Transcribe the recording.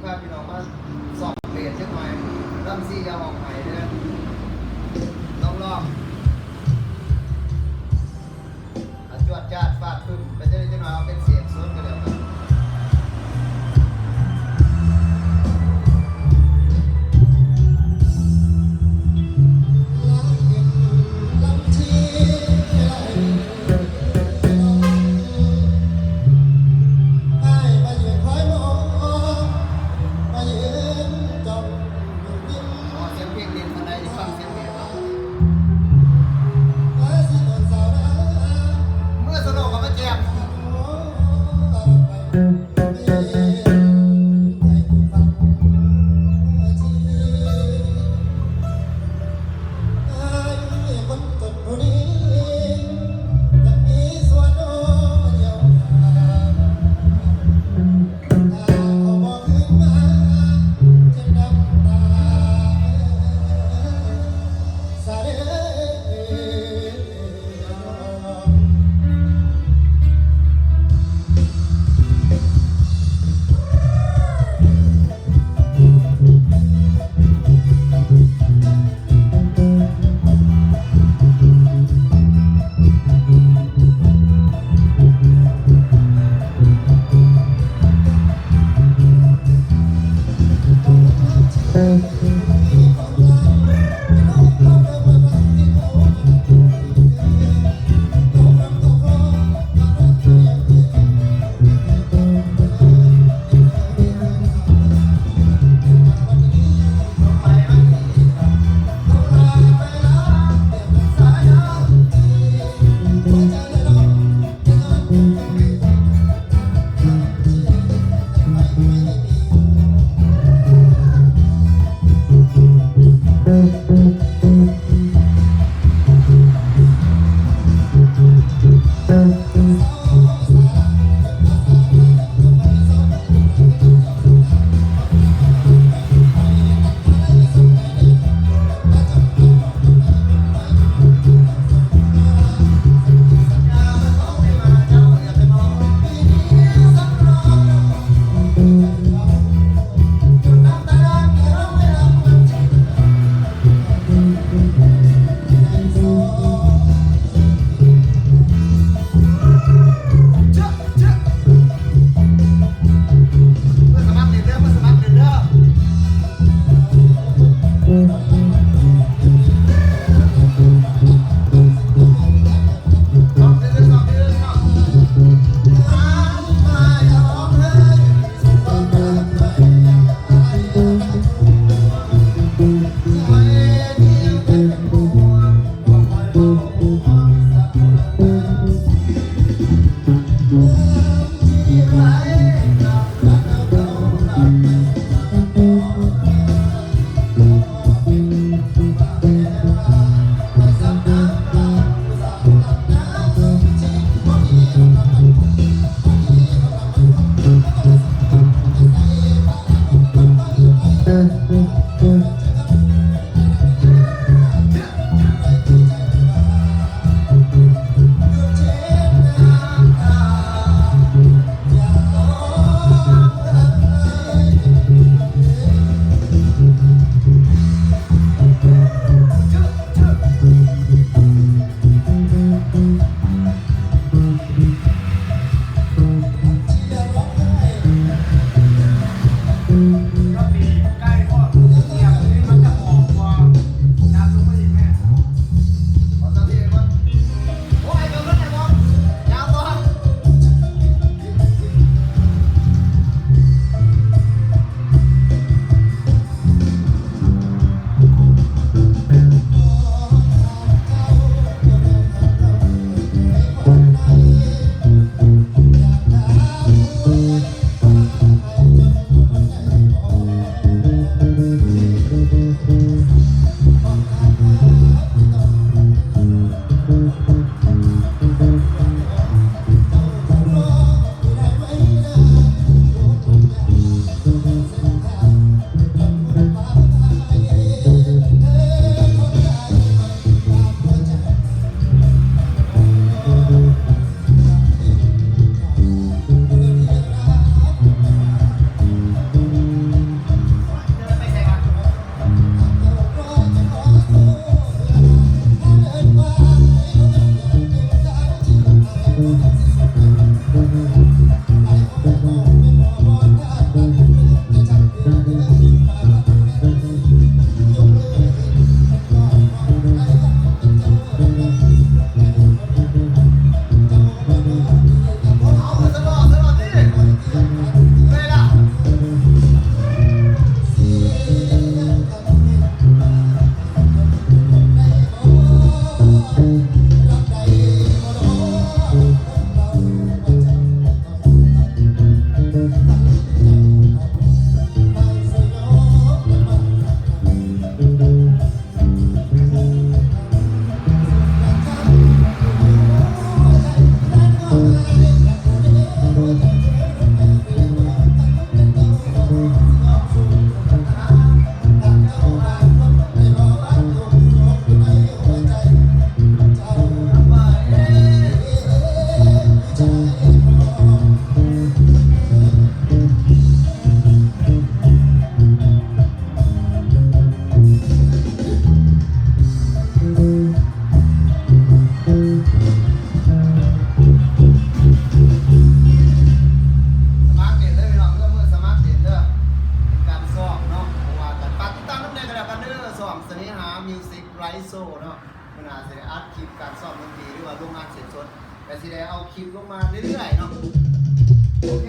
ພາພີ່ນ້ອງມາຊອກເບສຈັກໜ່ອຍ ລຳຊີຢ່າຮ້ອງໄຫ້ເດີ ລອງໆ ອາ ຈວດຈາດຟາດປຶ້ມ ເປັນຈັ່ງໃດຈັກໜ່ອຍ ເອົາເປັນເສບສົດກໍແລ້ວກັນ. ເອົາສຽງເພງເດັ່ນປານໃດ ໄດ້ຟັງສຽງເບສເນາະ ມືໂຊໂລກໍມາແຈມ. ສະໝັກເຫຼັ້ນເດີພີ່ນ້ອງເດີ ມື້ສະໝັກເຫຼັ້ນເດີ ເປັນການຊ້ອມເນາະ ບໍ່ວ່າກັນ ຝາກຕິດຕາມນຳແດ່ກໍແລ້ວກັນເດີ ຊ່ອງສະເໜຫາມິວສິກໄລໂຊເນາະ ມື້ໜ້າຊິໄດ້ອັດຄລິບການຊ້ອມດົນຕີ ຫຼືວ່າລົງງານເສັດສົດ ກໍຊິໄດ້ເອົາຄລິບລົງມາເລື້ອຍໆເນາະ ໂອເຄ.